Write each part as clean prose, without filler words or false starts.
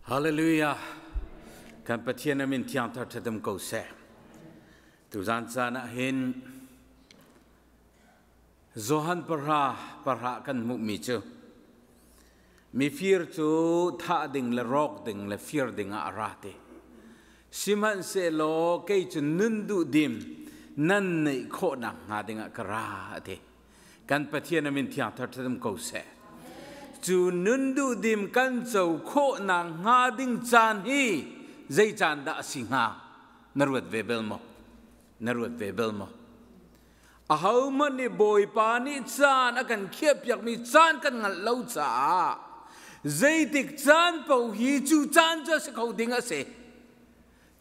Hallelujah. Kan Pathian a min thiang thar ṭhatum ko seh. Tuzan caan ah hin Johan pahra pahra kan hmuhmi cu mifir cu thah ding le rawk ding le fir ding ah a ra ti. Sihmanhsehlaw kei cu nun duh dim nan neih khawhnak hnga ding ah ka ra a ti. Kan Pathian a min thiang thar ṭhatum ko seh. Cu nun duhdim kan co khawhnak hnga ding caan hi zei caan dah a si hnga? Na ruat ve bel maw? Na ruat ve bel maw? Ahohmanh nih Bawipa nih caan a kan khiahpiakmi caan kan hngalh lo caah zeitik caan paoh hi cu caan cu a si kho ding a si.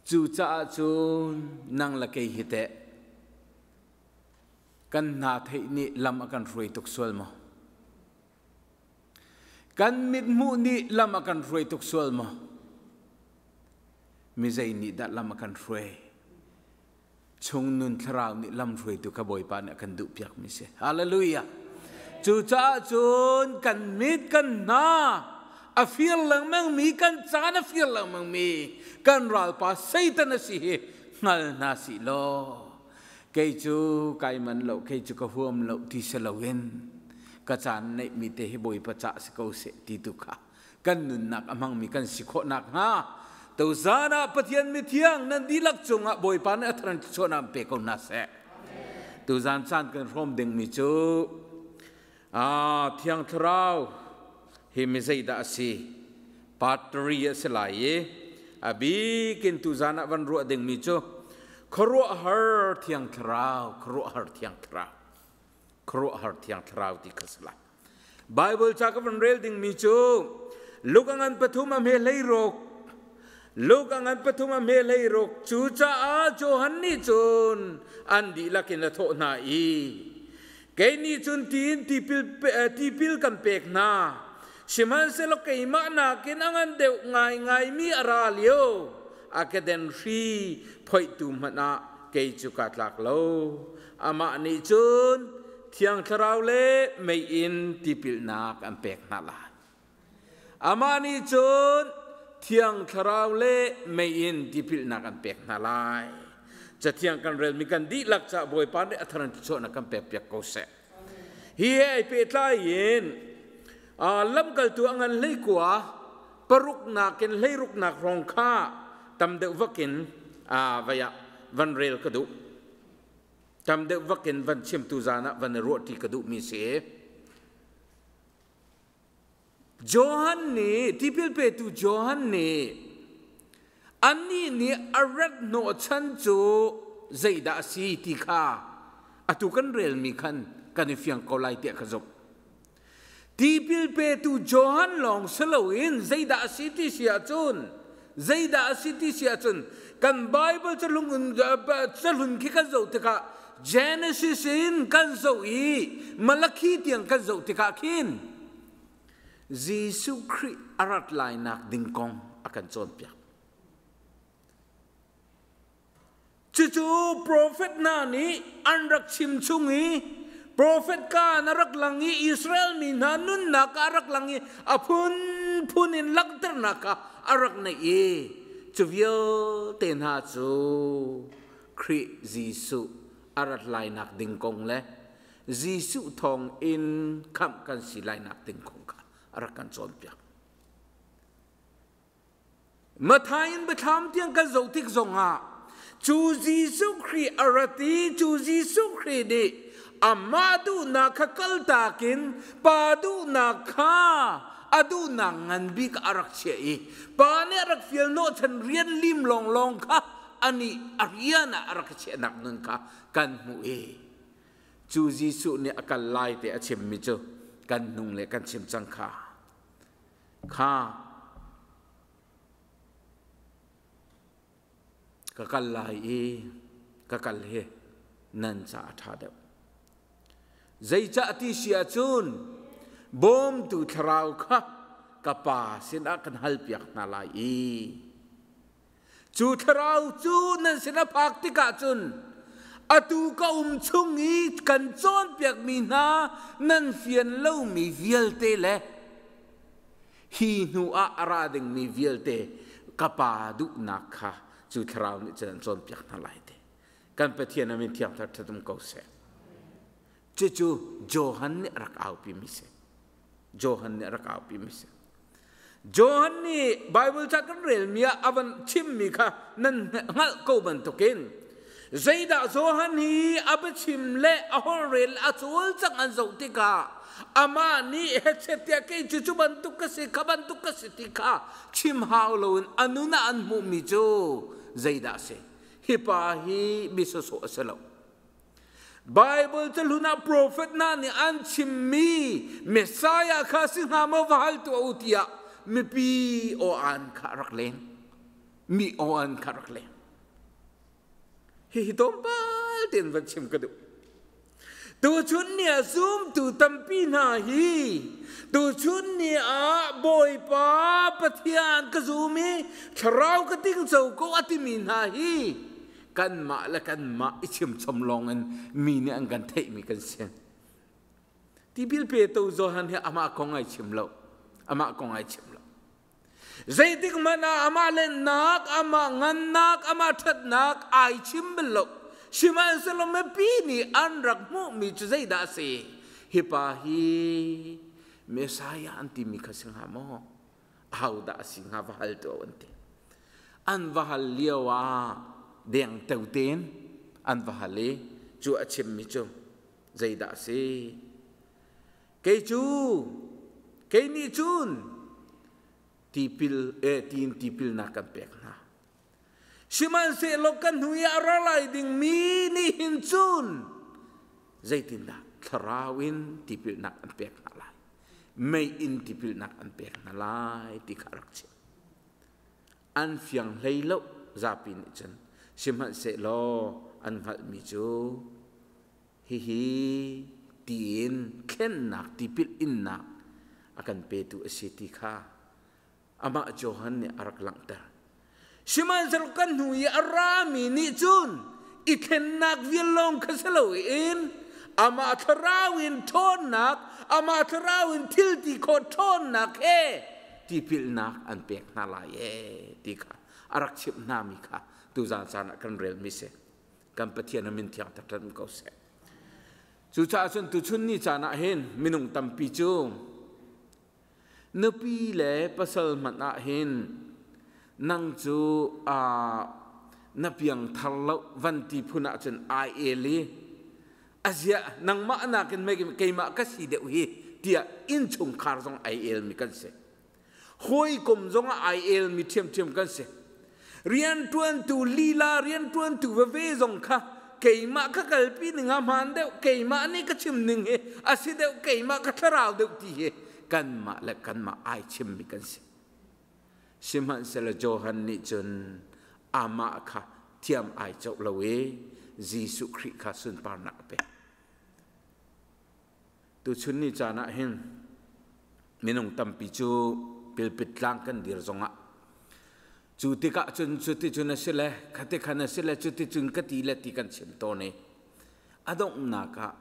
Cucaah cun nang le kei hi teh kan hna theih nih lam a kan hruai tuk sual maw? Kan mithmuh nih lam a kan hruai tuk sual maw? Mi zei nih dah lam a kan hruai? Chung nun thlarau nih lam hruaitu kha Bawipa nih a kan duhpiak mi si. Hallelujah. Cucaah cun kan mit kan hna a fir lengmang mi kan caan a fir lengmang mi kan ralpa Satan a si hi hngal hna sih law kei cu kai man lo kei cu ka huam lo ti si loin ka caan neihmi te hi Bawipa cah si ko seh ti tu kha kan nunnak a hmangmi kan si khawh nakhnga tuzaan ah Pathian mithiang nan dihlak cungah Bawipa nih a thar thluachuahnak pe ko hna seh. Tuzaan caan kan hrawm dingmi cu Thiang Thlarau hi mi zeidah a si? Part 3 a si lai i a bikin tuzaan ah van ruah dingmi cu khuaruahhar Thiang Thlarau, khuaruahhar Thiang Thlarau, khuaruahhar Thiang Thlarau ti kha si lai. Bible ca ka van rel dingmi cu Luke a ngan pathum a hme 16 Luke a ngan pathum a hme 16 cucaah Johan nih cun an dihlak in a thawh hna i kei nih cun tiin tipil tipil kan pek hna sihmanhsehlaw keimah nakin a ngan deuh ngaingaimi a ra lio a keden hri phoihtu hmanh ah kei cu kaa tlak lo amah nih cun Thiang Thlarau le mei in tipilnak an pek hna lai. Amah nih cun Thiang Thlarau le mei in tipilnak an pek hna lai. Cathiang kan relmi kan dihlak caah Bawipa nih a thar in thluachuahnak kan pekpiak ko seh. Hi he ai pehtlai in lamkaltu a ngan 19 paruknak in hleiruknak hrawng kha tam deuh vakin vai ah van rel ka duh. Tam deuh vakin van chimtu zan ah van i ruahṭi ka duhmi si. Johan nih tipil petu Johan nih annih nih a rat hnawhchan cu zeidah a si ti kha atu kan relmi khan kan i fiang ko lai tiah ka zumh. Tipil petu Johan lawng si loin zeidah a si ti si ahcun zeidah a si ti si ahcun kan Bible cahlun cahlun khi kan zoh tikah Genesis in kan zoh i Malakhi tiang kan zoh tikah khin Jesuh Khrih a rat lainak ding kong a kan cawnpiak. Cucu profet hna nih an rak chim chung i profet ka na rak lang i Israel mi hna nunnak ah a rak lang i a phunphun in langhternak kha a rak neih i cu vialte hna cu Khrih Jesuh a rat lainak ding kong le Jesuh thawng in khamh kan si lainak ding kong kha a rak kan cawnpiak. Matthai in biathlam tiang kan zoh tik zongah cu Jesuh Khrih a rat i cu Jesuh Khrih nih amah duhnak kha kaltak in Pa duhnak kha a duhnak ngan bik a rak chiah i Pa nih a rak fial hnawhchan rian lim lawnglawng kha anih a rian ah a rak chiahnak nun kha kan hmuh i cu Jesuh nih a kal lai te a chimmi cu kan hnung le kan chim cang kha. Kha ka kal lai i ka kal hi nan caah a ṭha deuh. Zeicah ti si ahcun bawmtu thlarau kha ka Pa sinah kan halpiak hna lai i cu thlarau cu nan sin a phak tikah cun atu ka um chung i kan cawnpiakmi hna nan fian lomi vialte le Hi hnu ah a ra dingmi vialte ka Pa duhnak kha cu Thlarau nih cun an cawnpiak hna lai ti. Kan Pathian a min thiang thar ṭhat um ko seh. Cucu Johan nih a rak aupi mi si. Johan nih a rak aupi mi si. Johan nih Bible ca kan relmi ah a van chimmi kha nan hngalh ko bantukin zeidah Johan hi a biachim le a holhrel a cawlcang an zoh tikah amah nih hechet tiah kei cu cu bantuk ka si kha bantuk ka si ti kha chim hau loin a nun ah an hmuhmi cu zeidah a si? Hi pa hi mi sawsawh a si lo. Bible cahlun ah profet hna nih an chimmi Messiah kha si hnga maw va hal tuah u tiah mipi aw-an kha rak leng. Mi aw-an kha rak leng. Hihi tlawmpal tein van chim ka duh. Tuchun ni ah zumtu tampi hna hi tuchun ni ah Bawipa Pathian ka zum i thlarau ka tingco ko a timi hna hi kanmah le kanmah i chimchom lawng in mi nih an kan theihmi kan si. Tipil petu Johan hi amah kong ai chim lo. Amah kong ai chim lo. Zeitik hmanh ah amah lennak, amah ngannak, amah ṭhatnak ai chim bal lo. Sihmanhsehlaw mipi nih an rak hmuhmi cu zeidah a si? Hi pa hi Messiah an timi kha si hnga maw? Ahodah a si hnga va hal tuah an ti. An va hal lio ah dengteo tein an va hal i cu a chimmi cu zeidah a si? Kei cu kei nih cun tipil eh tiin tipilnak kan pek hna. Sihmanhsehlaw kan hnu i a ra lai dingmi nih hin cun zeitindah thlarau in tipilnak an pek hna lai, mei in tipilnak an pek hna lai ti kha a rak chim. An fiang hlei lo zapi nih cun sihmanhsehlaw an hngalhmi cu hihi tiin thlennak tipil innak a kan petu a si ti kha amah Johan nih a rak langhter. Sihmanhsehlaw kan hnu i a rami nih cun i thlennak vial lawng kha si loin amah thlarau in ṭhawnnak, amah thlarau in thil ti khawh ṭhawnnak he tipilnak an pek hna lai ee ti kha a rak chimh hnami kha tuzaan caan ah kan relmi si. Kan Pathian a min thiang taktak ko seh. Cucaah cun tuchun ni caan ah hin minung tampi cu Nupi le pasal hmanh ah hin nang cu na piangthar lo van ti phun ahcun ai el i aziah nangmah nakin keimah ka si deuh hi tiah innchungkhar zong ai elmi kan si. Hawikom zong ah ai elmi ṭhiamṭhiam kan si. Rianṭuantu lila rianṭuantu veve zong kha keimah ka kalpi ning ah hmaan deuh, keimah nih ka chim ning hi a si deuh, keimah ka thlarau deuh ti hi kanmah le kanmah ai chimmi kan si. Sihmanhsehlaw Johan nih cun amah kha thiam ai coh lo i Jesuh Khrih kha sunparnak a pek. Tuchun ni caan ah hin minung tampi cu pilpit tlang kan dir zongah cu tikah cun cuticun a si le khati khan a si le cuticun ka ti le ti kan chim tawn i a donghnak ah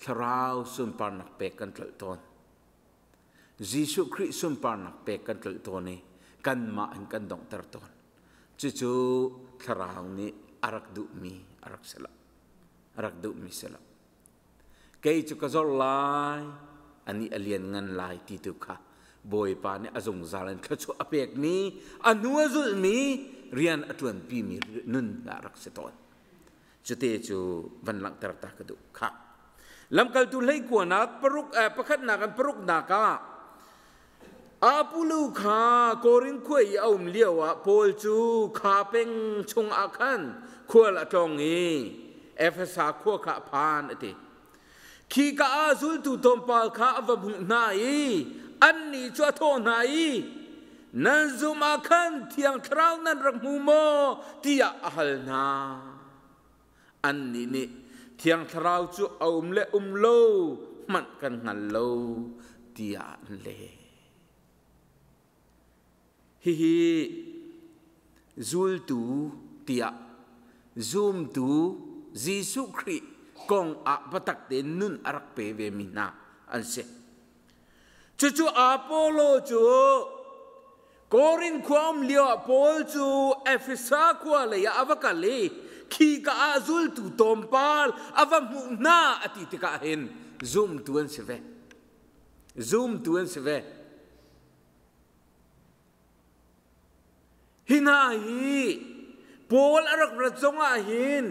thlarau sunparnak pek kan tlolh tawn. Jesuh Khrih sunparnak pek kan tlolh tawn i kanmah in kan donghter tawn. Cucu thlarau nih a rak duhmi a rak si lo. A rak duhmi si lo. Kei cu ka zor lai, anih a lianngan lai ti tu kha Bawipa nih a zungzal in thluachuah a pekmi, a hnu a zulhmi, rian a ṭuanpimi nun a rak si tawn. Cute cu van langhter ta ka duh kha. Lamkaltu hleikuanak paruk pakhatnak in paruknak ah Apollo kha Korin khua i a um lioah Paul cu kha peng chungah khan khual a tlawng i Efesa khua kha a phan a ti. Khika ah zultu tlawmpal kha a va hmuh hna i annih cu a thawh hna i, Nan zumh ah khan Thiang Thlarau nan rak hmu maw? tiah a hal hna. Annih nih Thiang Thlarau cu a um le um lo hmanh kan hngal lo tiah an leh. Hihi zultu tiah zumtu Jesuh Khrih kong ah biatak tein nun a rak pe vemi hna an si. Cucu Apollo cu Korin khua um lio ah Paul cu Efesa khua lei ah a va kal i khika ah zultu tlawmpal a va hmuh hna a ti tikah hin zumtu an si ve. Zumtu an si ve. Hi hna hi Paul a rak rat zongah hin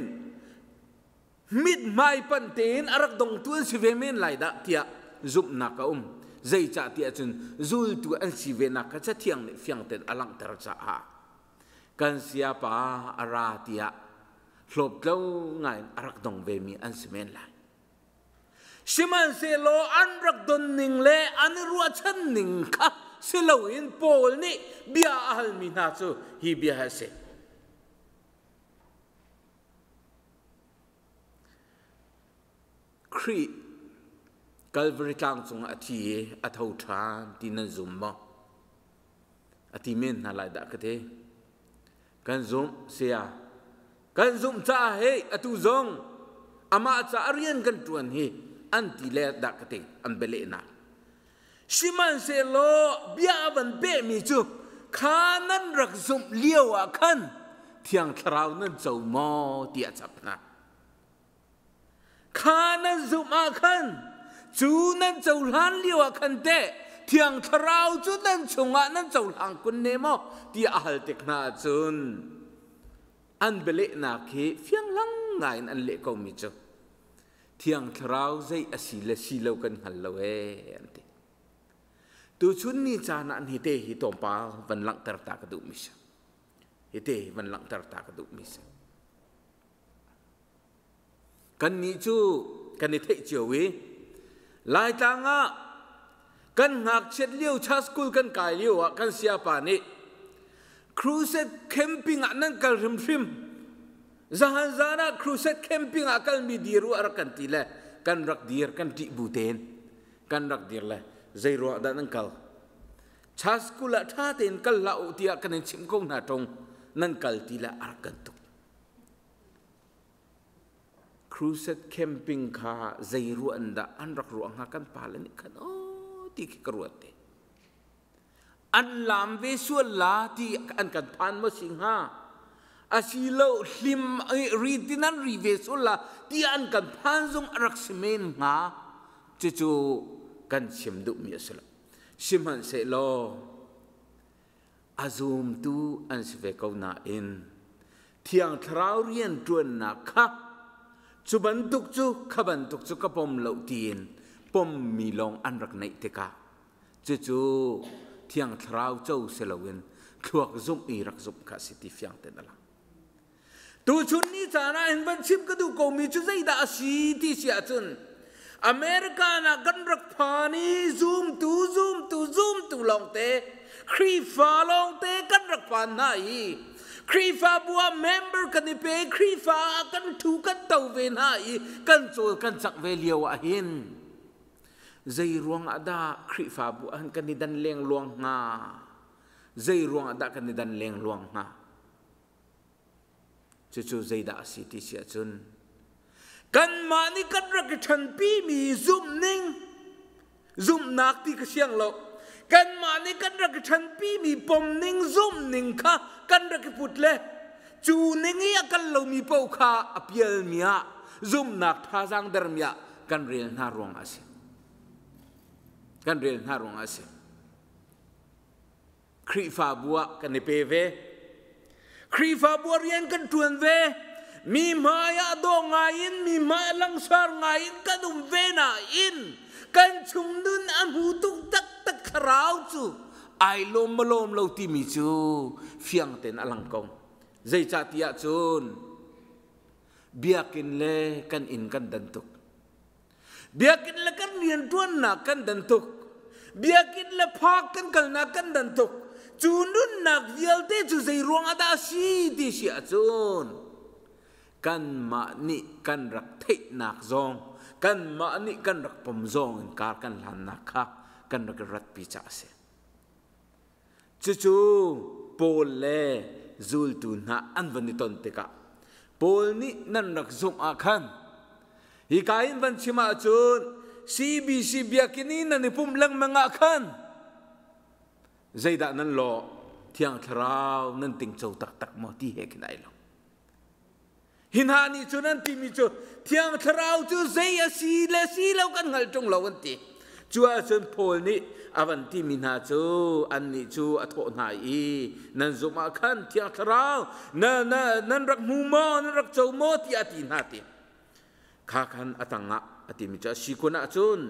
mithmai panh tein a rak dongtu an si ve men lai dah tiah zumhnak a um. Zeicah tiah cun zultu an si venak kha Cathiang nih fiang tein a langhter caah kan sayapa a ra tiah hlawptlo ngaiin a rak dong vemi an si men lai. Sihmanhsehlaw an rak don ning le an i ruahchan ning kha si loin Paul nih bia a halmi hna cu hi bia hi a si. Khrih Calvary tlang cungah a thi i a tho ṭhan ti nan zum maw? A ti men hna lai dah ka ti. Kan zumh, saya. Kan zumh caah hei atu zong amah caah rian kan ṭuan hi an ti le dah ka ti an bialehnak. Sihmanhsehlaw bia a van pehmi cu kha nan rak zumh lio ah khan Thiang Thlarau nan co maw tiah a chap hna. Kha nan zumh ah khan cu nan cohlan lio ah khan teh Thiang Thlarau cu nan chungah nan cohlang kun ne maw tiah a hal tik hna ahcun an bialehnak hi fianghlang ngaiin an leh komi cu Thiang Thlarau zei a si le si lo kan hngal lo ee an ti. Tuchun ni caan ah hi te hi tlawmpal van langhter ta ka duhmi si. Hi te van langhter ta ka duhmi si. Kannih cu kan i theih cio i Laitlang ah kan ngakchiat lio cha school kan kai lio ah kan siapa nih crusade camping ah nan kal hrimhrim Zahan zan ah crusade camping ah kalmi dir u a rak kan ti le kan rak dir kan ṭih bu tein kan rak dir le zei ruah dah nan kal cha school ah ṭha tein kal hlah u tiah kan in chimh ko hna ṭung nan kal ti le a rak kan tuk crusade camping kha zei ruah dah an rak ruah hnga kan pale nih khan oh ti khi ka ruat te An laam ve sual la ti an kan phan maw si hnga? Asilo hlim ri tin an ri ve sual la ti an kan phan zong a rak si men hnga. Cucu kan chim duhmi a si lo. Sihmanhsehlaw a zumtu an si ve ko nain Thiang Thlarau rian ṭuannak kha cu bantuk cu kha bantuk cu ka pom lo tiin pommi lawng an rak neih tikah Cucu Thiang Thlarau co si loin thluak zumh i rak zumh kha a si ti fiang tein a lang. Tuchun ni caan ah hin van chim ka duh komi cu zeidah a si ti si ahcun America ah kan rak phan i zumtu zumtu zumtu lawngte Khrihfa lawngte kan rak phan hna i Khrihfabu ah member kan i pe Khrihfa ah kan thu kan to ve hna i kan cawl kan cak ve lio ah hin Zei ruangah dah Khrihfabu ah kan i dan lengluang hnga? Zei ruangah dah kan i dan lengluang hnga? Cucu zeidah a si ti si ahcun kanmah nih kan rak i ṭhanpimi zumhning zumhnak ti ka siang lo kanmah nih kan rak i ṭhanpimi pomning zumhning kha kan rak i put le cu ning i a kal lomi paoh kha a pialmi ah zumhnak thazaang dermi ah kan rel hna ruangah a si. Kan rel hna ruangah a si. Khrihfabu ah kan i pe ve. Khrihfabu ah rian kan ṭuan ve. Mi hmai ah dawh ngai in, mi hmai ah langsar ngai in kan um ve nain kan chung nun a hmu tuk taktak thlarau cu ai lawm ma lawm lo timi cu fiang tein a lang ko. Zeicahtiah cun biakinn le kan inn kan dan tuk. Biakinn le kan rianṭuannak kan dan tuk. Biakinn le phak kan kalnak kan dan tuk. Cu nunnak vialte cu zei ruang ah dah a si ti si ahcun kanmah nih kan rak theihnak zong kanmah nih kan rak pom zong in kar kan hlannak kha kan rak i ratpi caah a si. Cucu Paul le zultu hna an van i ton tikah Paul nih nan rak zumh ah khan hika in van chim ahcun CBC biakinn i nan i pumh lengmang ah khan zeidah nan lawh? Thiang Thlarau nan tingco taktak maw ti he khin ai lo. Hi hna nih cun an timi cu Thiang Thlarau cu zei a si le si lo kan hngal ṭung lo an ti. Cu ahcun Paul nih a van timi hna cu annih cu a thawh hna i nan zumh ah khan Thiang Thlarau na, na, nan rak hmu maw, nan rak co maw tiah a ti hna ti. Kha khan a tangah a timi cu a si kun ahcun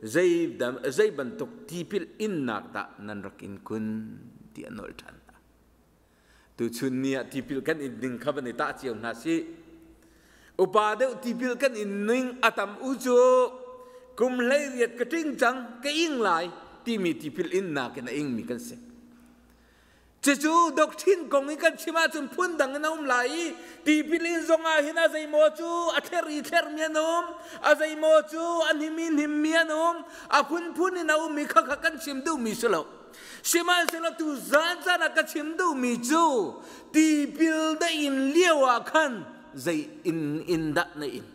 zei, zei bantuk tipil innak dah nan rak in kun ti a nolh ṭhan hna. Tuchun ni ah tipil kan in ding kha van i tah cio hna sih. Upa deuh tipil kan in ning a tam u cu kum 18 ka ṭing cang ka ing lai timi tipil innak in a ingmi kan si. Cucu doctrine kong i kan chim ahcun phundang in a um lai i tipil in zong ah hin a zeimaw cu a thler i thlermi an um, a zeimaw cu a hnim i hnimmi an um, a phunphun in a ummi kha kha kan chim duhmi si lo. Sihmanhsehlaw tu zan caan ah ka chim duhmi cu tipil da in lio ah khan zei in in dah na in?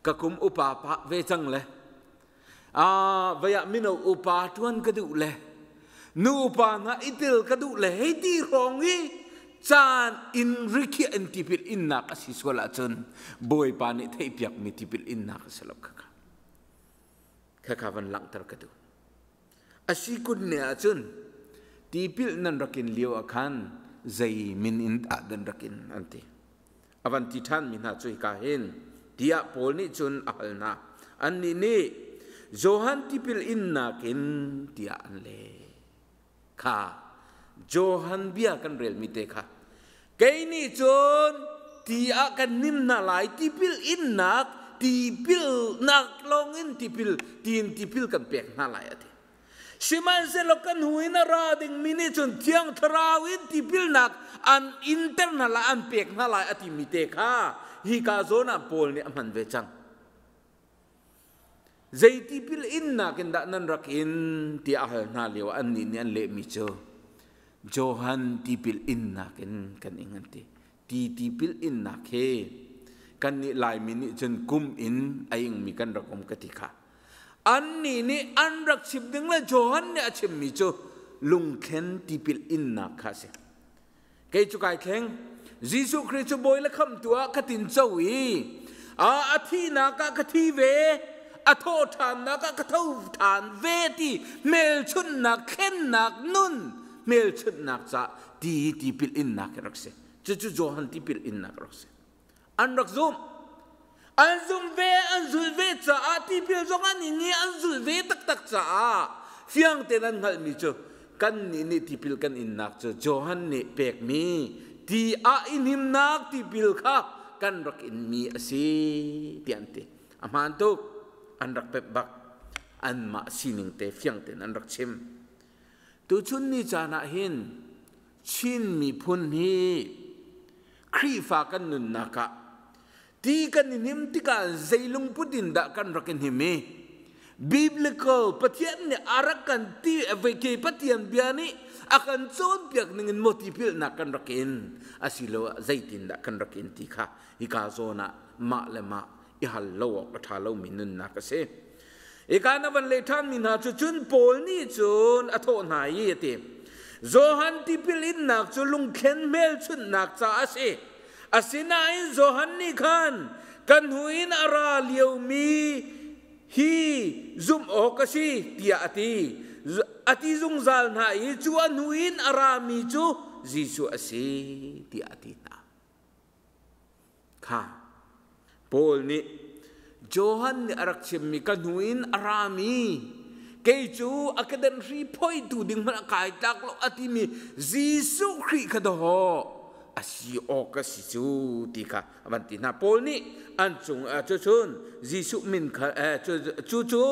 Ka kum upa pah ve cang le vei ah mino upa ṭuan ka duh le nu upa hna i tel ka duh le hei ti hrawng i caan in rikhiah in tipil innak a si sual ahcun Bawipa nih theihpiakmi tipil innak a si lo khakha. Khakha van langhter ka duh. A si kun ne ahcun tipil nan rak in lio ah khan zei min in dah nan rak in an ti. A van ti ṭhanmi hna cu hika hin tiah Paul nih cun a hal hna. Annih nih Johan tipil innak in tiah an leh. Kha Johan bia kan relmi te kha kei nih cun ti ah kan nim hna lai tipil innak tipilnak lawngin tipil tiin tipil kan pek hna lai a ti. Sihmanhsehlaw kan hnu in a ra dingmi nih cun Thiang Thlarau in tipilnak an inter hna lai an pek hna lai a timi te kha hika zawn ah Paul nih a hman ve cang. Zei tipil innak in dah nan rak in tiah a hal hna lio ah annih nih an lehmi cu Johan tipil innak in kan ing an ti. Ti tipil innak hi kannih Laimi nih cun kum in a ingmi kan rak um ka ti kha. Annih nih an rak chim ding le Johan nih a chimmi cu lungthlen tipil innak kha a si. Kei cu kai thleng. Jesuh Khrih cu bawi le khamhtu ah ka tin co i a thihnak ah ka thi ve, a thawh ṭhannak ah ka tho ṭhan ve ti hmelchunhnak thlennak nun hmelchunhnak ca ti tipil innak hi rak si. Cucu Johan tipil innak rak si. An rak zumh. An zumh ve, an zulh ve caah tipil zong an ing i an zulh ve taktak caah fiang tein an hngalhmi cu kannih nih tipil kan innak cu Johan nih pekmi ti ah i hnimnak tipil kha kan rak inmi a si tiah an ti. A hmaan tuk. An rak pep bak. Anmah sining te fiang tein an rak chim. Tuchun ni caan ah hin Chin miphun hi Khrihfa kan nunnak ah ti kan i hnim tikah zei lungput in dah kan rak i hnim i biblical Pathian nih a rak kan ti ke Pathian bia nih a kan cawnpiak ning in maw tipilnak kan rak in asiloah zeitindah kan rak in ti kha hika zawn ah mah le mah i hal lo awk a ṭha lomi nunnak a si. Hika na van leh ṭhanmi hna cu cun Paul nih cun a thawh hna i a ti. Johan tipil innak cu lungthlen hmelchunhnak caah a si. Asinain Johan nih khan kan hnu in a ra liomi hi zumh awk a si tiah a ti. A ti zungzal hna i cu a hnu in a rami cu Jesuh a si tiah a ti hna. Kha Paul nih Johan nih a rak chimmi ka hnu in a rami kei cu a kedan hri phoitu ding hmanh a kai tlak lo a timi Jesuh Khrih kha dawh a si awk a si cu ti kha a van ti hna. Paul nih an cung cucun Jesuh min kha cu cu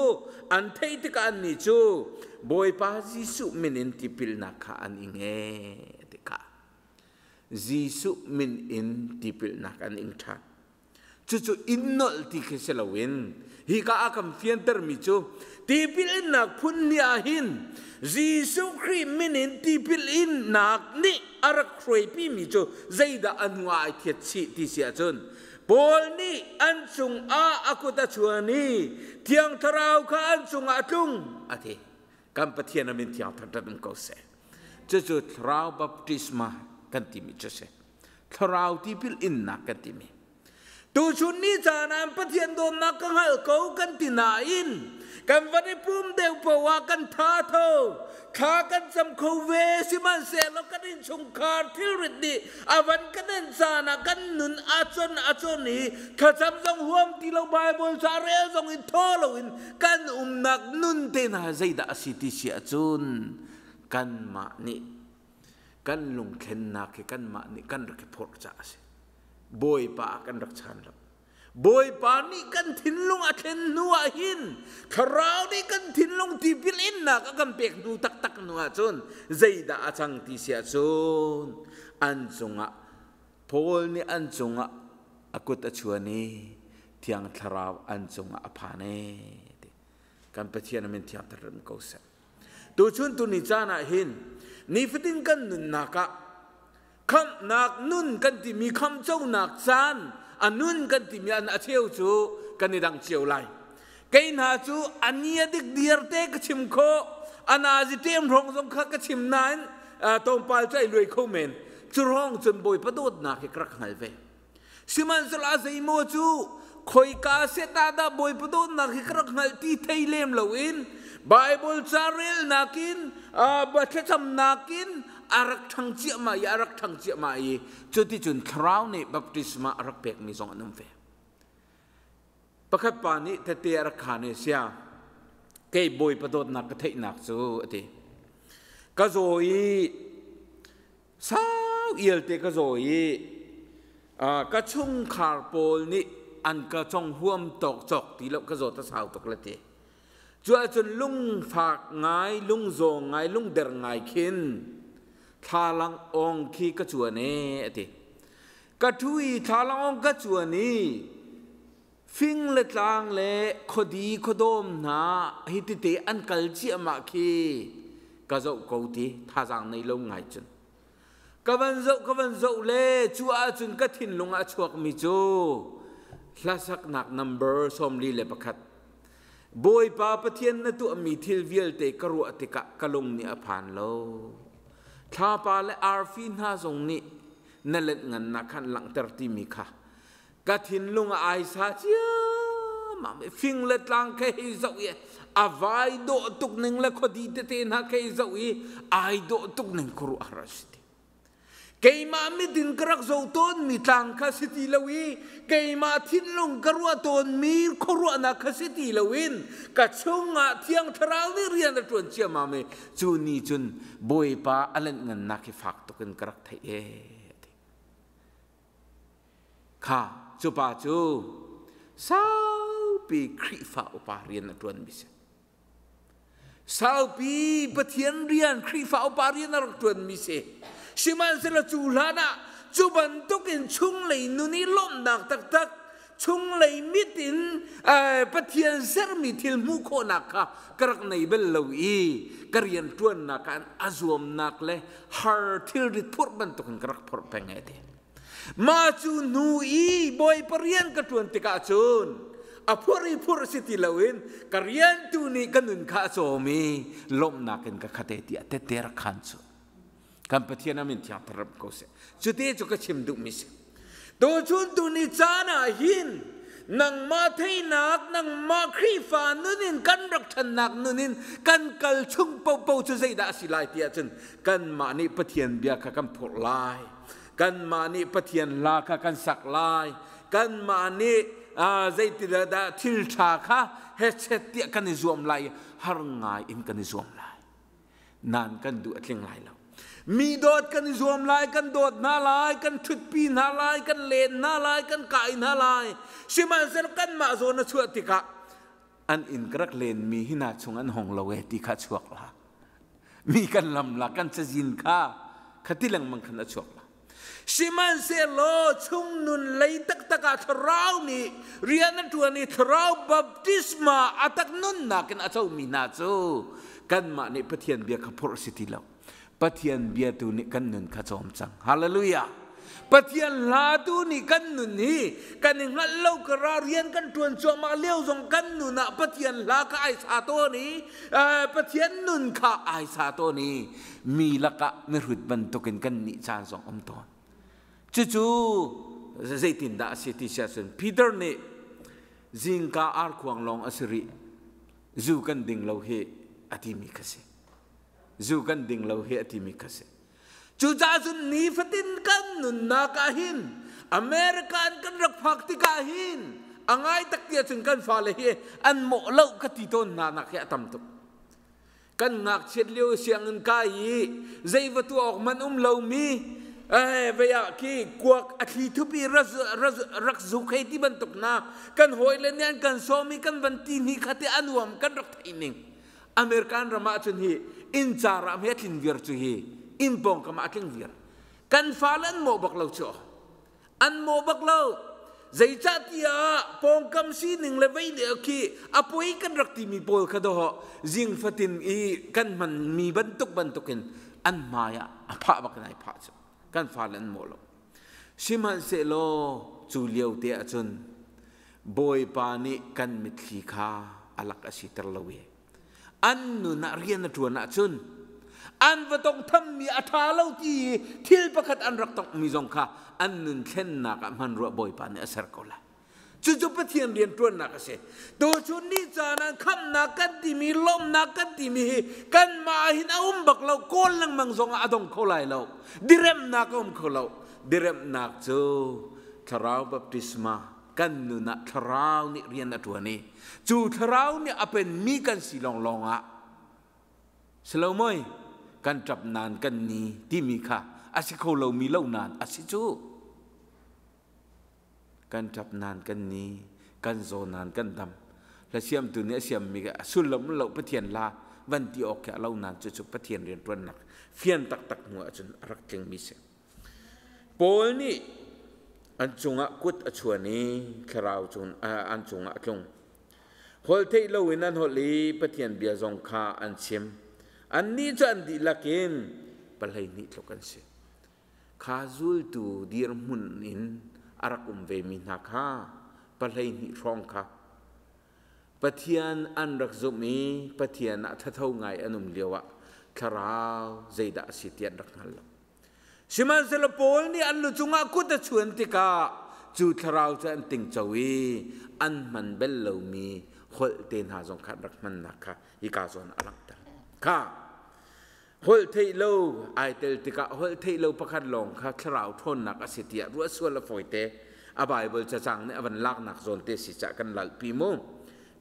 an theih tikah annih cu Bawipa Jesuh min in tipilnak kha an ing ee ti kha. Jesuh min in tipilnak an ing ṭhan. Cucu in nolh ti khi si loin hika ah kan fiantermi cu tipil innak phun ni ah hin Jesuh Khrih min in tipil innak nih a rak hruaipimi cu zeidah a hnu ah ai thiat chih ti si ahcun Paul nih an cungah a kut a chuan i Thiang Thlarau kha an cungah a tlung a ti. Kan Pathian a min thiang thangṭhat um ko seh. Cucu Thlarau baptisma kan timi cu si. Thlarau tipil innak kan timi. Tuchun ni caan ah Pathian dawtnak ka hngal ko kan ti nain kan van i pum deuh paoh ah kan tha tho thla kan cam kho ve sihmanhsehlaw kan innchungkhar thilrit nih a van kan en caan ah kan nun a con a con i thlacam zong huam ti lo Bible ca rel zong in thaw loin kan umnak nun te hna zeidah a si ti si ahcun kanmah nih kan lungthlennak hi kanmah nih kan rak i phorh caah a si. Bawipa ah kan rak chan lo. Bawipa nih kan thinlung a thlen hnu ah hin thlarau nih kan thinlung tipil innak a kan pek hnu taktak hnu ah cun zeidah a cang ti si ahcun an cungah Paul nih an cungah a kut a chuan i Thiang Thlarau an cungah a phan e ti. Kan Pathian a min thiang thar ko seh. Tuchun tuni caan ah hin nifatin kan nunnak ah khamhnak nun kan timi khamconak caan a nun kan timi an a cheu cu kan i dang cio lai. Kei hna cu a ni a dik diar te ka chim khawh, a nazi ṭem hrawng zong kha ka chim nain tlawmpal cu ai luai kho men. Cu hrawng cun Bawipa dawtnak hi ka rak hngal ve. Sihmanhsehlaw a zeimaw cu khoika set ah dah Bawipa dawtnak hi ka rak hngalh ti thei lem loin Bible ca relnak in thlacamnak in a rak ṭhang ciahmah i a rak ṭhang ciahmah i cuticun thlarau nih baptisma a rak pekmi zong an um ve. Pakhat pa nih tete a rak khaan i sia kei Bawipa dawtnak ka theihnak cu a ti. Ka zaw i Sau ialte ka zaw i ka chungkhar pawl nih an ka cong huam tawk cawk ti lo ka zawt a sau tuk le ti. Cu ahcun lungfak ngai, lungzaw ngai, lungder ngai khin thlalang awng khi ka cuan e a ti. Ka ṭhu i thlalang awng ka cuan i fing le tlang le khuadi khuadawm hna hi tete an kal ciahmah khi ka zoh ko ti thazaang nei lo ngai cun ka van zoh ka van zoh le cu ahcun ka thinlung ah a chuakmi cu hlasaknak number 41 Bawipa Pathian na tuahmi thil vialte ka ruah tikah ka lung nih a phan lo thlapa le arfi hna zong nih na let ngannak khan langhter timi kha Ka thinlung a aisa ciammam i fing le tlang kha hei zoh i a vai dawh tuk ning le khuadi tete hna kha hei zoh i ai dawh tuk ning khuaruahhar a si ti. Keimah midin ka rak zoh tawnmi tlang kha si ti lo i keimah thinlung ka ruah tawnmi khuaruahnak kha si ti loin ka chungah Thiang Thlarau nih rian a ṭuan ciammam i cu ni cun Bawipa a lenhngannak hi fak tuk in ka rak theih ee. Kha cu pa cu saupi Khrihfa upa rian a ṭuanmi si. Saupi Pathian rian Khrihfa upa rian a rak ṭuanmi si. Sihmanhsehlaw cu hlan ah cu bantukin chunglei nun i lawmhnak taktak chunglei mit in Pathian sermi thil hmuh khawhnak kha ka rak nei bal lo i ka rian ṭuannak ah a zuamnak le har thilrit phurh bantukin ka rak phurh peng e ti. Mah cu hnu i Bawipa rian ka ṭuan tikah cun a phurh i phurh si ti loin ka rian tu nih ka nun kha a cawm i lawmhnak in ka khat e tiah tette rak khan cu. Kan Pathian a min thiang tharam ko seh. Cute cu ka chim duhmi si. Tuchun tuni caan ah hin nangmah theinak, nangmah Khrihfa nun in kan rak ṭhannak nun in kan kal chung paohpaoh cu zeidah a si lai ti ahcun kanmah nih Pathian bia kha kan phurh lai. Kanmah nih Pathian hla kha kan sak lai. Kanmah nih zeitidah dah thil ṭha kha hechet tiah kan i zuam lai i har ngai in kan i zuam lai. Nan kan duh a tling lai lo. Mi dawt kan i zuam lai, kan dawt hna lai, kan ṭhutpi hna lai, kan len hna lai, kan kai hna lai. Sihmanhsehlaw kanmah zawn a chuah tikah an inn ka rak lenmi hi hna chung an hong lo e ti kha chuak la. Mi kan lam la, kan cazin kha khati lengmang khan a chuak la. Sihmanhsehlaw chung nun lei taktak ah thlarau nih rian a ṭuan i thlarau baptisma a tak nunnak in a comi hna cu kanmah nih Pathian bia kha phurh si ti lo. Pathian bia tu nih kan nun kha cawm cang. Hallelujah! Pathian hla tu nih kan nun hi kan i hngalh lo kara rian kan ṭuan cuahmah lio zong kan nun ah Pathian hla kha ai sa tawn i Pathian nun kha ai sa tawn i mi lakah mihrut bantukin kan nih caan zong um tawn. Cucu zeitindah a si ti si ahcun Peter nih zingka arkhuang lawng a si rih zu kan ding lo hi a timi kha si. Zu kan ding lo hi a timi kha si. Cucaah cun nifatin kan nunnak ah hin American kan rak phak tikah hin a ngai tak ti ahcun kan fale hi an mawh lo ka ti tawn hna nak hi a tam tuk. Kan ngakchiat lio sianginn kai i zei va tuah awk man um lomi vei ah khi kuak a thli thup i rak zuk hei ti bantuk na kan hawile nih an kan sawm i kan van ti hni kha te a nuam kan rak theih ning. American ram ah cun hi inn car ah hme tlin viar cu hi inn pawngkam ah tling viar. Kan fale an mawh bak lo cu. An mawh bak lo. Zeicahtiah pawngkam sining le vei le khi a poi kan rak timi pawl kha doh zing fatin i kan hmanmi bantuk bantukin an hmai ah a phah bak in ai phah cu. Kan fale an mawh lo. Sihmanhsehlaw cu lio te ahcun Bawipa nih kan mitthli kha a lak a siter lo i an nun ah rian a ṭuan ahcun an va tongthammi a ṭha lo ti i thil pakhat an rak tongmi zong kha an nun thlennak ah hmanrua Bawipa nih a ser ko lai. Cucu Pathian rian ṭuannak a si. Tuchun ni caan ah khamhnak kan timi, lawmhnak kan timi hi kanmah hin a um bak lo, kawl lengmang zong ah a dong kho lai lo. Diremnak a um kho lo. Diremnak cu thlarau baptisma kan nun ah thlarau nih rian a ṭuan i cu thlarau nih a penmi kan si lawnglawng ah silo moi kan ṭap nan kan ni timi kha a si kho lomi lo nan a si cu kan ṭap nan kan ni kan zaw nan kan dam hla siamtu nih a siammi a sullam lo Pathian la van ti awk khi a lo nan cu cu Pathian rian ṭuannak fian taktak hnu ahcun a rak tlingmi si. Paul nih an cungah kut a chuan i thlarau cun an cungah a tlung. Holh theih loin an holh i Pathian bia zong kha an chim. Annih cu an dihlak in 12 tluk an si. Kha zultu dirhmun in a rak um vemi hna kha 12 hrawng kha Pathian an rak zumh i Pathian ah thatho ngai an um lioah thlarau zeidah a si ti an rak hngal lo. Sihmanhsehlaw Paul nih an lu cungah kut a chuan tikah cu thlarau cu an tingco i an hman bel lomi holh te hna zong kha an rak hmannak kha hika zawn a langhter. Kha holh theih lo ai tel tikah holh theih lo pakhat lawng kha thlarau ṭhawnnak a si tiah ruah sual a fawite. A Bible cacang nih a van laknak zawn te si cah kan lalpi mu.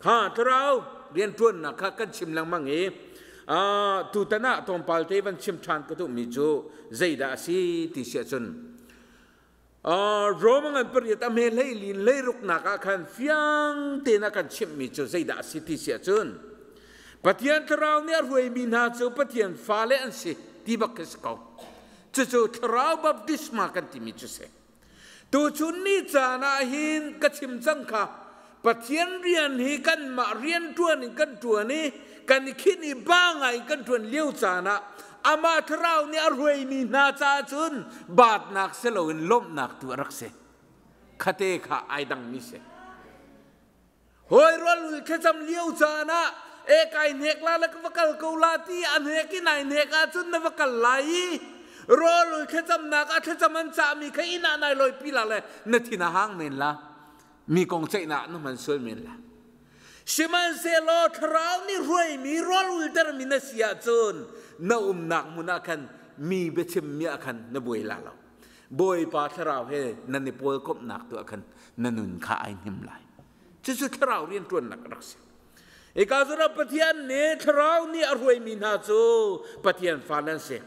Kha thlarau rianṭuannak kha kan chim lengmang i tutan ah tlawmpal te van chim ṭhan ka duhmi cu zeidah a si ti si ahcun Rome ngan pariat a hme hlei lin hlei ruknak ah khan fiang tein a kan chimhmi cu zeidah a si ti si ahcun Pathian thlarau nih a hruaimi hna cu Pathian fale an si ti bak khi si ko. Cucu thlarau baptisma kan timi cu si. Tuchun ni caan ah hin ka chim cang kha Pathian rian hi kanmah rian ṭuan in kan ṭuan i kan i khinh i ba ngai in kan ṭuan lio caan ah amah thlarau nih a hruaimi hna caah cun baatnak si loin lawmhnak tu a rak si. Khate kha ai dangmi si. Hawi rual ul thlacam lio caan ah e kai hnek la le ka va kal ko la ti a hnek in ai hnek ahcun na va kal lai i rawl ul thlacamnak ah thlacam an cahmi kha inn ah nai lawipi la le na thin a hang men la mi kong ceihnak na hman sual men la sihmanhsehlaw thlarau nih hruaimi rawl ultermi na si ahcun na umnak hmun ah khan mi biachimmi ah khan na buai la lo Bawipa thlarau he nan i pawlkomhnak tu ah khan na nun kha ai hnim lai. Cucu thlarau rianṭuannak a rak si. Ika zura Pathian nih thlarau nih a hruaimi hna cu Pathian fale an si.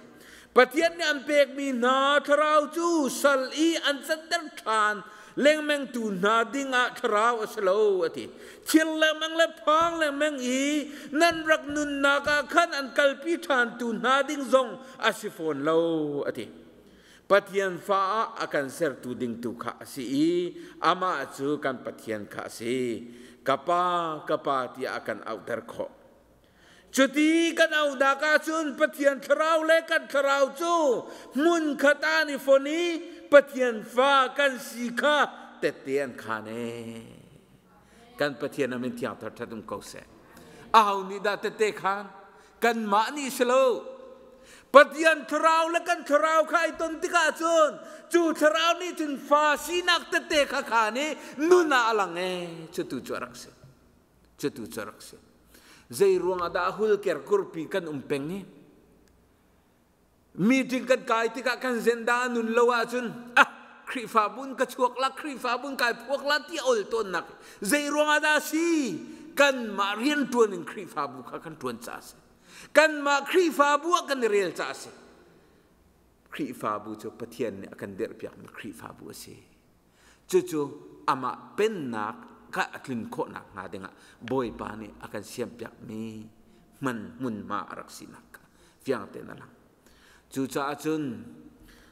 Pathian nih an pekmi hna thlarau cu sal i an canter ṭhan lengmangtu hna dingah thlarau a si lo a ti. Thil lengmang le phang lengmang i nan rak nunnak ah khan an kalpi ṭhantu hna ding zong a si fawn lo a ti. Pathian fa ah a kan sertu ding tu kha a si i amah cu kan Pathian kha a si. Ka pa, ka pa tiah a kan auhter khawh. Cuti kan auhnak ahcun Pathian thlarau le kan thlarau cu hmunkhat ah an i fon i Pathian fa kan si kha tette an khaan ee. Kan Pathian a min thiang thar ṭhat um ko seh. Aho nih dah tette khaan? Kanmah nih si lo. Pathian thlarau le kan thlarau kha ai ton tikah cun cu thlarau nih cun fa sinak tette kha khaan i nun ah a lang ee. Cutu cu a rak si. Cutu cu a rak si. Zei ruangah dah hulker kurpi kan um peng i meeting kan kai tikah kan zenda a nun lo ahcun ah Khrihfabu in ka chuak la Khrihfabu in kai phuak la ti ol tawnnak zei ruangah dah si kanmah rian ṭuan in Khrihfabu kha kan ṭuan caah si kanmah Khrihfabu ah kan i rel caah si Khrihfabu cu Pathian nih a kan dirhpiakmi Khrihfabu a si Cucu amah pennak kha a tlun khawhnak hnga dingah Bawipa nih a kan siampiakmi hman hmunhma a rak sinak kha fiang tein a lang. Cucaah cun